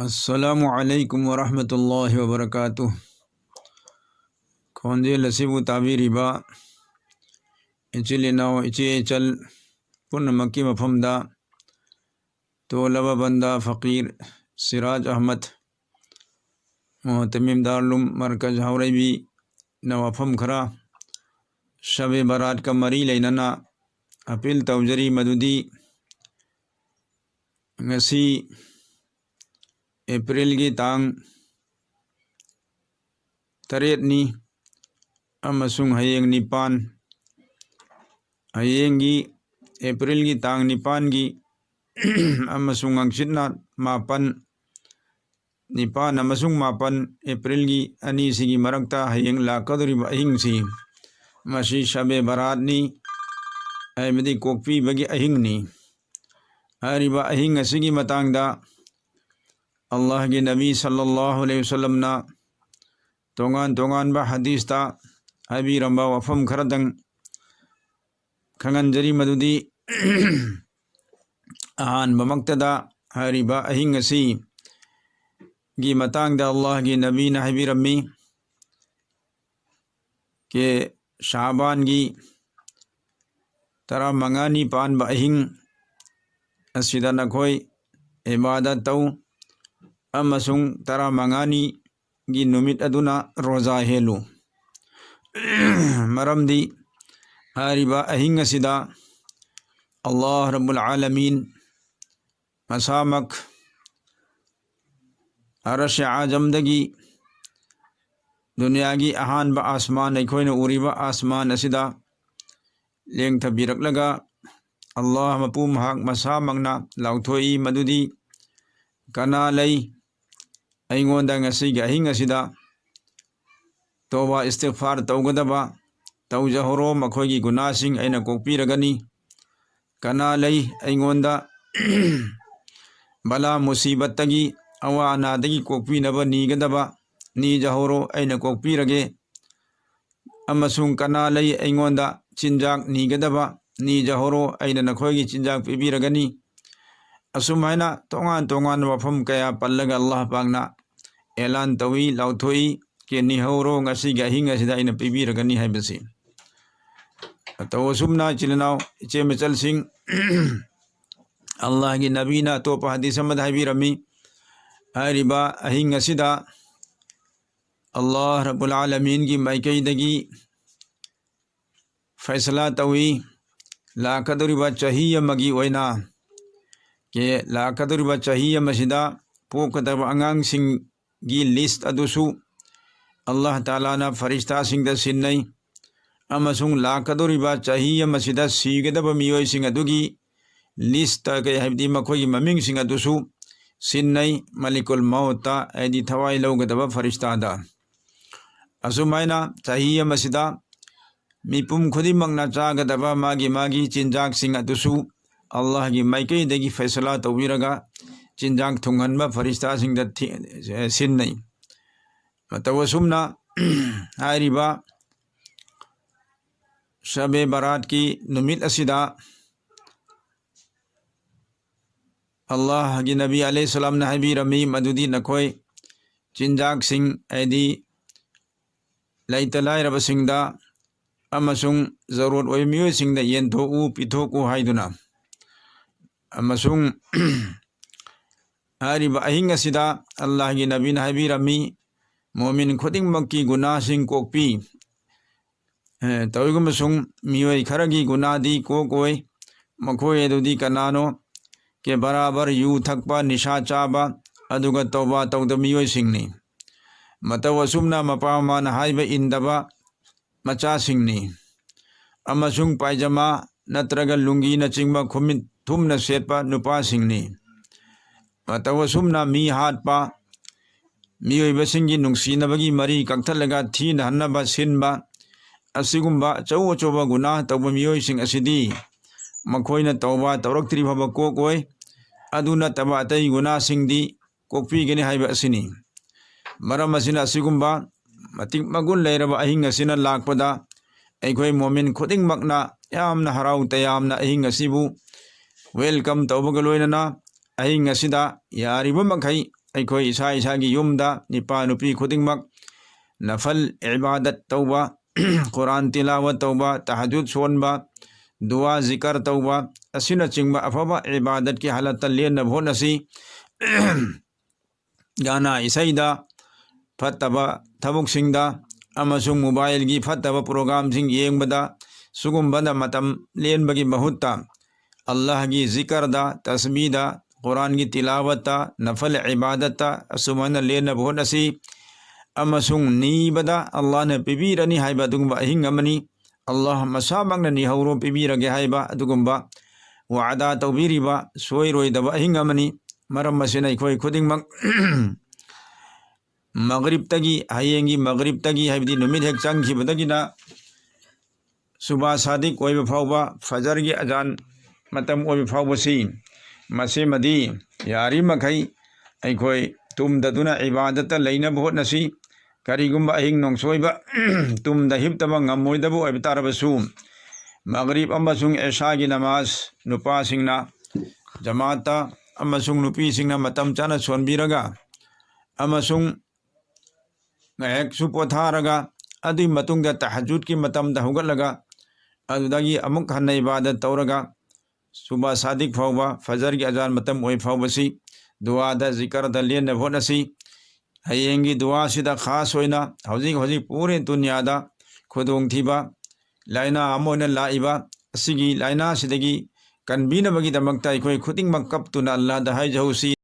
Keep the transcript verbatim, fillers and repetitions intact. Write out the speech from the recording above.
ꯑꯁꯂꯥꯃꯨ ꯑꯂꯩꯀꯨꯝ ꯋꯔꯍꯃꯇꯨꯜꯂꯥꯍꯤ ꯋꯕꯔꯀꯥꯇꯨ꯫ ꯈꯣꯟꯖꯦꯜ ꯑꯁꯤꯕꯨ ꯇꯥꯕꯤꯔꯤꯕ ꯏꯆꯤꯜ ꯏꯅꯥꯎ, ꯏꯆꯦ ꯏꯆꯜ ꯄꯨꯝꯅꯃꯛꯀꯤ ꯃꯐꯝꯗ, ꯇꯣꯜꯂꯕ ꯕꯟꯗꯥ ꯐꯀꯤꯔ ꯁꯤꯔꯥꯖ ꯑꯍꯃꯗ, ꯃꯣꯍꯇꯃꯤꯝ ꯗꯥꯔꯨꯂꯨꯝ ꯃꯔꯀꯖ ꯍꯥꯎꯔꯩꯕꯤꯅ ꯋꯥꯐꯝ ꯈꯔ ꯁꯕꯦ ꯕꯔꯥꯠꯀ ꯃꯔꯤ ꯂꯩꯅꯅ ꯑꯄꯤꯜ ꯇꯧꯖꯔꯤ, ꯃꯗꯨꯗꯤ ꯉꯁꯤ ꯑꯦꯄ꯭ꯔꯤꯜꯒꯤ ꯇꯥꯡ ꯇꯔꯦꯠꯅꯤ ꯑꯃꯁꯨꯡ ꯍꯌꯦꯡ ꯅꯤꯄꯥꯟ, ꯍꯌꯦꯡꯒꯤ ꯑꯦꯄ꯭ꯔꯤꯜꯒꯤ ꯇꯥꯡ ꯅꯤꯄꯥꯟꯒꯤ ꯑꯃꯁꯨꯡ ꯍꯪꯆꯤꯠꯅ ꯃꯥꯄꯟ, ꯅꯤꯄꯥꯟ ꯑꯃꯁꯨꯡ ꯃꯥꯄꯟ ꯑꯦꯄ꯭ꯔꯤꯜꯒꯤ ꯑꯅꯤꯁꯤꯒꯤ ꯃꯔꯛꯇ ꯍꯌꯦꯡ ꯂꯥꯛꯀꯗꯧꯔꯤꯕ ꯑꯍꯤꯡꯁꯤ, ꯃꯁꯤ ꯁꯕꯦ ꯕꯔꯥꯠꯅꯤ, ꯍꯥꯏꯕꯗꯤ ꯀꯣꯛꯄꯤꯕꯒꯤ ꯑꯍꯤꯡꯅꯤ꯫ ꯍꯥꯏꯔꯤꯕ ꯑꯍꯤꯡ ꯑꯁꯤꯒꯤ ꯃꯇꯥꯡꯗ ꯑꯜꯂꯥꯍꯒꯤ ꯅꯕꯤ ꯁꯜꯂꯜꯂꯥꯍꯨ ꯑꯂꯩꯍꯤ ꯋꯁꯜꯂꯝꯅ ꯇꯣꯉꯥꯟ ꯇꯣꯉꯥꯟꯕ ꯍꯗꯤꯁꯇ ꯍꯥꯏꯕꯤꯔꯝꯕ ꯋꯥꯐꯝ ꯈꯔꯗꯪ ꯈꯪꯍꯟꯖꯔꯤ, ꯃꯗꯨꯗꯤ ꯑꯍꯥꯟꯕꯃꯛꯇꯗ ꯍꯥꯏꯔꯤꯕ ꯑꯍꯤꯡ ꯑꯁꯤꯒꯤ ꯃꯇꯥꯡꯗ ꯑꯜꯂꯥꯍꯒꯤ ꯅꯕꯤꯅ ꯍꯥꯏꯕꯤꯔꯝꯃꯤ, ꯀꯦ ꯁꯥꯕꯥꯟꯒꯤ ꯇꯔꯥꯃꯉꯥꯅꯤ ꯄꯥꯟꯕ ꯑꯍꯤꯡ ꯑꯁꯤꯗ ꯅꯈꯣꯏ ꯏꯕꯥꯗꯠ ꯇꯧ, ꯑꯃꯁꯨꯡ ꯇꯔꯥꯃꯉꯥꯅꯤꯒꯤ ꯅꯨꯃꯤꯠ ꯑꯗꯨꯅ ꯔꯣꯖꯥ ꯍꯦꯜꯂꯨ꯫ ꯃꯔꯝꯗꯤ ꯍꯥꯏꯔꯤꯕ ꯑꯍꯤꯡ ꯑꯁꯤꯗ ꯑꯜꯂꯥꯍ ꯔꯕꯨꯜ ꯑꯥꯂꯃꯤꯟ ꯃꯁꯥꯃꯛ ꯑꯔꯁ ꯑꯥꯖꯝꯗꯒꯤ ꯗꯨꯅꯤꯌꯥꯒꯤ ꯑꯍꯥꯟꯕ ꯑꯥꯁꯃꯥꯟ, ꯑꯩꯈꯣꯏꯅ ꯎꯔꯤꯕ ꯑꯥꯁꯃꯥꯟ ꯑꯁꯤꯗ ꯂꯦꯡꯊꯕꯤꯔꯛꯂꯒ ꯑꯜꯂꯥꯍ ꯃꯄꯨ ꯃꯍꯥꯛ ꯃꯁꯥꯃꯛꯅ ꯂꯥꯎꯊꯣꯛꯏ ꯃꯗꯨꯗꯤ, "ꯀꯅꯥ ꯂꯩ ꯑꯩꯉꯣꯟꯗ ꯉꯁꯤꯒꯤ ꯑꯍꯤꯡ ꯑꯁꯤꯗ ꯇꯣꯕꯥ ꯏꯁꯇꯤꯒꯐꯥꯔ ꯇꯧꯒꯗꯕ? ꯇꯧꯖꯍꯧꯔꯣ, ꯃꯈꯣꯏꯒꯤ ꯒꯨꯅꯥꯁꯤꯡ ꯑꯩꯅ ꯀꯣꯛꯄꯤꯔꯒꯅꯤ꯫ ꯀꯅꯥ ꯂꯩ ꯑꯩꯉꯣꯟꯗ ꯕꯂꯥ ꯃꯨꯁꯤꯕꯠꯇꯒꯤ, ꯑꯋꯥ ꯑꯅꯥꯗꯒꯤ ꯀꯣꯛꯄꯤꯅꯕ ꯅꯤꯒꯗꯕ? ꯅꯤꯖꯍꯧꯔꯣ, ꯑꯩꯅ ꯀꯣꯛꯄꯤꯔꯒꯦ꯫ ꯑꯃꯁꯨꯡ ꯀꯅꯥ ꯂꯩ ꯑꯩꯉꯣꯟꯗ ꯆꯤꯟꯖꯥꯛ ꯅꯤꯒꯗꯕ? ꯅꯤꯖꯍꯧꯔꯣ, ꯑꯩꯅ ꯅꯈꯣꯏꯒꯤ ꯆꯤꯟꯖꯥꯛ ꯄꯤꯕꯤꯔꯒꯅꯤ꯫ ꯑꯁꯨꯝ ꯍꯥꯏꯅ ꯇꯣꯉꯥꯟ ꯇꯣꯉꯥꯟꯕ ꯋꯥꯐꯝ ꯀꯌꯥ ꯄꯜꯂꯒ ꯑꯜꯂꯥꯍ ꯄꯥꯛꯅ ꯑꯦꯂꯥꯟ ꯇꯧꯏ, ꯂꯥꯎꯊꯣꯛꯏ, "ꯀꯦ ꯅꯤꯍꯧꯔꯣ, ꯉꯁꯤꯒꯤ ꯑꯍꯤꯡ ꯑꯁꯤꯗ ꯑꯩꯅ ꯄꯤꯕꯤꯔꯒꯅꯤ" ꯍꯥꯏꯕꯁꯤ꯫ ꯃꯇꯧ ꯑꯁꯨꯝꯅ ꯏꯆꯤꯜ ꯏꯅꯥꯎ, ꯏꯆꯦ ꯃꯆꯜꯁꯤꯡ, ꯑꯜꯂꯥꯍꯒꯤ ꯅꯕꯤꯅ ꯑꯇꯣꯞꯄ ꯍꯗꯤꯁ ꯑꯃꯗ ꯍꯥꯏꯕꯤꯔꯝꯃꯤ, ꯍꯥꯏꯔꯤꯕ ꯑꯍꯤꯡ ꯑꯁꯤꯗ ꯑꯜꯂꯥꯍ ꯔꯕꯨꯜ ꯑꯥꯂꯃꯤꯟꯒꯤ ꯃꯥꯏꯀꯩꯗꯒꯤ ꯐꯩꯁꯂꯥ ꯇꯧꯏ꯫ ꯂꯥꯛꯀꯗꯧꯔꯤꯕ ꯆꯍꯤ ꯑꯃꯒꯤ ꯑꯣꯏꯅ, ꯀꯦ, ꯂꯥꯛꯀꯗꯧꯔꯤꯕ ꯆꯍꯤ ꯑꯃꯁꯤꯗ ꯄꯣꯛꯀꯗꯕ ꯑꯉꯥꯡꯁꯤꯡꯒꯤ ꯂꯤꯁ꯭ꯠ ꯑꯗꯨꯁꯨ ꯑꯜꯂꯥꯍ ꯇꯥꯂꯥꯅ ꯐꯔꯤꯁꯇꯥꯁꯤꯡꯗ ꯁꯤꯟꯅꯩ, ꯑꯃꯁꯨꯡ ꯂꯥꯛꯀꯗꯧꯔꯤꯕ ꯆꯍꯤ ꯑꯃꯁꯤꯗ ꯁꯤꯒꯗꯕ ꯃꯤꯑꯣꯏꯁꯤꯡ ꯑꯗꯨꯒꯤ ꯂꯤꯁ꯭ꯠ, ꯀꯩ ꯍꯥꯏꯕꯗꯤ ꯃꯈꯣꯏꯒꯤ ꯃꯃꯤꯡꯁꯤꯡ ꯑꯗꯨꯁꯨ ꯁꯤꯟꯅꯩ ꯃꯂꯤꯀꯨꯜ ꯃꯧꯠꯇ, ꯍꯥꯏꯗꯤ ꯊꯋꯥꯏ ꯂꯧꯒꯗꯕ ꯐꯔꯤꯁꯇꯥꯗ꯫ ꯑꯁꯨꯃꯥꯏꯅ ꯆꯍꯤ ꯑꯃꯁꯤꯗ ꯃꯤꯄꯨꯝ ꯈꯨꯗꯤꯡꯃꯛꯅ ꯆꯥꯒꯗꯕ ꯃꯥꯒꯤ ꯃꯥꯒꯤ ꯆꯤꯟꯖꯥꯛꯁꯤꯡ ꯑꯗꯨꯁꯨ ꯑꯜꯂꯥꯍꯒꯤ ꯃꯥꯏꯀꯩꯗꯒꯤ ꯐꯩꯁꯂꯥ ꯇꯧꯕꯤꯔꯒ ꯆꯤꯟꯖꯥꯛ ꯊꯨꯡꯍꯟꯕ ꯐꯔꯤꯁꯇꯥꯁꯤꯡꯗ ꯊꯤ-, ꯑꯦ, ꯁꯤꯟꯅꯩ꯫ ꯃꯇꯧ ꯑꯁꯨꯝꯅ ꯍꯥꯏꯔꯤꯕ ꯁꯕꯦ ꯕꯔꯥꯠꯀꯤ ꯅꯨꯃꯤꯠ ꯑꯁꯤꯗ ꯑꯜꯂꯥꯍꯒꯤ ꯅꯕꯤ ꯑꯂꯩꯍꯤꯁꯁꯂꯥꯝꯅ ꯍꯥꯏꯕꯤꯔꯝꯃꯤ ꯃꯗꯨꯗꯤ ꯅꯈꯣꯏ ꯆꯤꯟꯖꯥꯛꯁꯤꯡ, ꯍꯥꯏꯗꯤ ꯂꯩꯇ ꯂꯥꯏꯔꯕꯁꯤꯡꯗ ꯑꯃꯁꯨꯡ ꯖꯔꯨꯔꯠ ꯑꯣꯏꯕ ꯃꯤꯑꯣꯏꯁꯤꯡꯗ ꯌꯦꯟꯊꯣꯛꯎ, ꯄꯤꯊꯣꯛꯎ ꯍꯥꯏꯗꯨꯅ꯫ ꯑꯃꯁꯨꯡ ꯍꯥꯏꯔꯤꯕ ꯑꯍꯤꯡ ꯑꯁꯤꯗ ꯑꯜꯂꯥꯍꯒꯤ ꯅꯕꯤꯅ ꯍꯥꯏꯕꯤꯔꯝꯃꯤ, ꯃꯣꯃꯤꯟ ꯈꯨꯗꯤꯡꯃꯛꯀꯤ ꯒꯨꯅꯥꯁꯤꯡ ꯀꯣꯛꯄꯤ꯫ ꯑꯦ, ꯇꯧꯏꯒꯨꯝꯕ ꯁꯨꯝ ꯃꯤꯑꯣꯏ ꯈꯔꯒꯤ ꯒꯨꯅꯥꯗꯤ ꯀꯣꯛꯑꯣꯏ꯫ ꯃꯈꯣꯏ ꯑꯗꯨꯗꯤ ꯀꯅꯥꯅꯣ? ꯀꯦ ꯕꯔꯥꯕꯔ ꯌꯨ ꯊꯛꯄ, ꯅꯤꯁꯥ ꯆꯥꯕ, ꯑꯗꯨꯒ ꯇꯧꯕꯥ ꯇꯧꯗꯕ ꯃꯤꯑꯣꯏꯁꯤꯡꯅꯤ꯫ ꯃꯇꯧ ꯑꯁꯨꯝꯅ ꯃꯄꯥ ꯃꯃꯥꯅ ꯍꯥꯏꯕ ꯏꯟꯗꯕ ꯃꯆꯥꯁꯤꯡꯅꯤ꯫ ꯑꯃꯁꯨꯡ ꯄꯥꯏꯖꯃꯥ ꯅꯠꯇ꯭ꯔꯒ ꯂꯨꯡꯒꯤꯅꯆꯤꯡꯕ ꯈꯨꯃꯤꯠ ꯊꯨꯝꯅ ꯁꯦꯠꯄ ꯅꯨꯄꯥꯁꯤꯡꯅꯤ꯫ ꯃꯇꯧ ꯑꯁꯨꯝꯅ ꯃꯤ ꯍꯥꯠꯄ, ꯃꯤꯑꯣꯏꯕꯁꯤꯡꯒꯤ ꯅꯨꯡꯁꯤꯅꯕꯒꯤ ꯃꯔꯤ ꯀꯛꯊꯠꯂꯒ ꯊꯤꯅꯍꯟꯅꯕ ꯁꯤꯟꯕ, ꯑꯁꯤꯒꯨꯝꯕ ꯑꯆꯧ ꯑꯆꯧꯕ ꯒꯨꯅꯥ ꯇꯧꯕ ꯃꯤꯑꯣꯏꯁꯤꯡ ꯑꯁꯤꯗꯤ ꯃꯈꯣꯏꯅ ꯇꯧꯕꯥ ꯇꯧꯔꯛꯇ꯭ꯔꯤ ꯐꯥꯎꯕ ꯀꯣꯛꯑꯣꯏ꯫ ꯑꯗꯨ ꯅꯠꯇꯕ ꯑꯇꯩ ꯒꯨꯅꯥꯁꯤꯡꯗꯤ ꯀꯣꯛꯄꯤꯒꯅꯤ ꯍꯥꯏꯕ ꯑꯁꯤꯅꯤ꯫ ꯃꯔꯝ ꯑꯁꯤꯅ ꯑꯁꯤꯒꯨꯝꯕ ꯃꯇꯤꯛ ꯃꯒꯨꯟ ꯂꯩꯔꯕ ꯑꯍꯤꯡ ꯑꯁꯤꯅ ꯂꯥꯛꯄꯗ ꯑꯩꯈꯣꯏ ꯃꯣꯃꯤꯟ ꯈꯨꯗꯤꯡꯃꯛꯅ ꯌꯥꯝꯅ ꯍꯔꯥꯎ ꯇꯌꯥꯝꯅ ꯑꯍꯤꯡ ꯑꯁꯤꯕꯨ welcome ꯇꯧꯕꯒ ꯂꯣꯏꯅꯅ ꯑꯍꯤꯡ ꯑꯁꯤꯗ ꯌꯥꯔꯤꯕ ꯃꯈꯩ ꯑꯩꯈꯣꯏ ꯏꯁꯥ ꯏꯁꯥꯒꯤ ꯌꯨꯝꯗ ꯅꯤꯄꯥ ꯅꯨꯄꯤ ꯈꯨꯗꯤꯡꯃꯛ ꯅꯐꯜ ꯏꯕꯥꯗꯠ ꯇꯧꯕ, ꯀꯨꯔꯥꯟ ꯇꯤꯂꯥꯋꯠ ꯇꯧꯕ, ꯇꯍꯖꯨꯗ ꯁꯣꯟꯕ, ꯗꯨꯋꯥ ꯖꯤꯀꯔ ꯇꯧꯕ ꯑꯁꯤꯅꯆꯤꯡꯕ ꯑꯐꯕ ꯏꯕꯥꯗꯠꯀꯤ ꯍꯥꯂꯠꯇ ꯂꯦꯟꯅꯕ ꯍꯣꯠꯅꯁꯤ꯫ ꯒꯥꯅꯥ ꯏꯁꯩꯗ, ꯐꯠꯇꯕ ꯊꯕꯛꯁꯤꯡꯗ ꯑꯃꯁꯨꯡ mobileꯒꯤ ꯐꯠꯇꯕ programꯁꯤꯡ ꯌꯦꯡꯕꯗ ꯁꯤꯒꯨꯝꯕꯗ ꯃꯇꯝ ꯂꯦꯟꯕꯒꯤ ꯃꯍꯨꯠꯇ ꯑꯜꯂꯥꯍꯒꯤ ꯖꯤꯀꯔꯗ, ꯇꯁꯕꯤꯗ, ꯀꯨꯔꯥꯟꯒꯤ ꯇꯤꯂꯥꯋꯠꯇ, ꯅꯐꯜ ꯏꯕꯥꯗꯠꯇ ꯑꯁꯨꯃꯥꯏꯅ ꯂꯦꯟꯅꯕ ꯍꯣꯠꯅꯁꯤ꯫ ꯑꯃꯁꯨꯡ ꯅꯤꯕꯗ ꯑꯜꯂꯥꯍꯅ ꯄꯤꯕꯤꯔꯅꯤ ꯍꯥꯏꯕ ꯑꯗꯨꯒꯨꯝꯕ ꯑꯍꯤꯡ ꯑꯃꯅꯤ꯫ ꯑꯜꯂꯥꯍ ꯃꯁꯥꯃꯛꯅ ꯅꯤꯍꯧꯔꯣ, ꯄꯤꯕꯤꯔꯒꯦ ꯍꯥꯏꯕ ꯑꯗꯨꯒꯨꯝꯕ ꯋꯥꯗꯥ ꯇꯧꯕꯤꯔꯤꯕ ꯁꯣꯏꯔꯣꯏꯗꯕ ꯑꯍꯤꯡ ꯑꯃꯅꯤ꯫ ꯃꯔꯝ ꯑꯁꯤꯅ ꯑꯩꯈꯣꯏ ꯈꯨꯗꯤꯡꯃꯛ ꯃꯒꯔꯤꯕꯇꯒꯤ, ꯍꯌꯦꯡꯒꯤ ꯃꯒꯔꯤꯕꯇꯒꯤ, ꯍꯥꯏꯕꯗꯤ ꯅꯨꯃꯤꯠ ꯍꯦꯛ ꯆꯪꯈꯤꯕꯗꯒꯤꯅ ꯁꯨꯕꯥ ꯁꯥꯗꯤꯛ ꯑꯣꯏꯕ ꯐꯥꯎꯕ, ꯐꯖꯔꯒꯤ ꯑꯖꯥꯟ ꯃꯇꯝ ꯑꯣꯏꯕ ꯐꯥꯎꯕꯁꯤ, ꯃꯁꯤꯃꯗꯤ ꯌꯥꯔꯤꯃꯈꯩ ꯑꯩꯈꯣꯏ ꯇꯨꯝꯗꯗꯨꯅ ꯏꯕꯥꯗꯠꯇ ꯂꯩꯅꯕ ꯍꯣꯠꯅꯁꯤ꯫ ꯀꯔꯤꯒꯨꯝꯕ ꯑꯍꯤꯡ ꯅꯣꯡꯁꯣꯏꯕ ꯇꯨꯝꯗ ꯍꯤꯞꯇꯕ ꯉꯝꯃꯣꯏꯗꯕ ꯑꯣꯏꯕ ꯇꯥꯔꯕꯁꯨ, ꯃꯒꯔꯤꯕ ꯑꯃꯁꯨꯡ ꯏꯁꯥꯒꯤ ꯅꯃꯥꯖ ꯅꯨꯄꯥꯁꯤꯡꯅ ꯖꯃꯥꯠꯇ ꯑꯃꯁꯨꯡ ꯅꯨꯄꯤꯁꯤꯡꯅ ꯃꯇꯝ ꯆꯥꯅ ꯁꯣꯟꯕꯤꯔꯒ ꯑꯃꯁꯨꯡ ꯉꯥꯏꯍꯥꯛꯁꯨ ꯄꯣꯊꯥꯔꯒ, ꯑꯗꯨꯒꯤ ꯃꯇꯨꯡꯗ ꯇꯍꯖꯨꯗꯀꯤ ꯃꯇꯝꯗ ꯍꯧꯒꯠꯂꯒ, ꯑꯗꯨꯗꯒꯤ ꯑꯃꯨꯛ ꯍꯟꯅ ꯏꯕꯥꯗꯠ ꯇꯧꯔꯒ, ꯁꯨꯕꯥ ꯁꯥꯗꯤꯛ ꯐꯥꯎꯕ, ꯐꯖꯔꯒꯤ ꯑꯖꯥꯟ ꯃꯇꯝ ꯑꯣꯏ ꯐꯥꯎꯕꯁꯤ ꯗꯨꯋꯥꯗ, ꯖꯤꯀꯔꯗ ꯂꯦꯟꯅꯕ ꯍꯣꯠꯅꯁꯤ꯫ ꯍꯌꯦꯡꯒꯤ ꯗꯨꯋꯥꯁꯤꯗ ꯈꯥꯁ ꯑꯣꯏꯅ ꯍꯧꯖꯤꯛ ꯍꯧꯖꯤꯛ ꯄꯨꯔꯦ ꯗꯨꯅꯤꯌꯥꯗ ꯈꯨꯗꯣꯡꯊꯤꯕ ꯂꯥꯏꯅꯥ ꯑꯃ ꯑꯣꯏꯅ ꯂꯥꯛꯏꯕ ꯑꯁꯤꯒꯤ ꯂꯥꯏꯅꯥꯁꯤꯗꯒꯤ ꯀꯟꯕꯤꯅꯕꯒꯤꯗꯃꯛꯇ ꯑꯩꯈꯣꯏ ꯈꯨꯗꯤꯡꯃꯛ ꯀꯞꯇꯨꯅ ꯑꯜꯂꯥꯗ ꯍꯥꯏꯖꯍꯧꯁꯤ꯫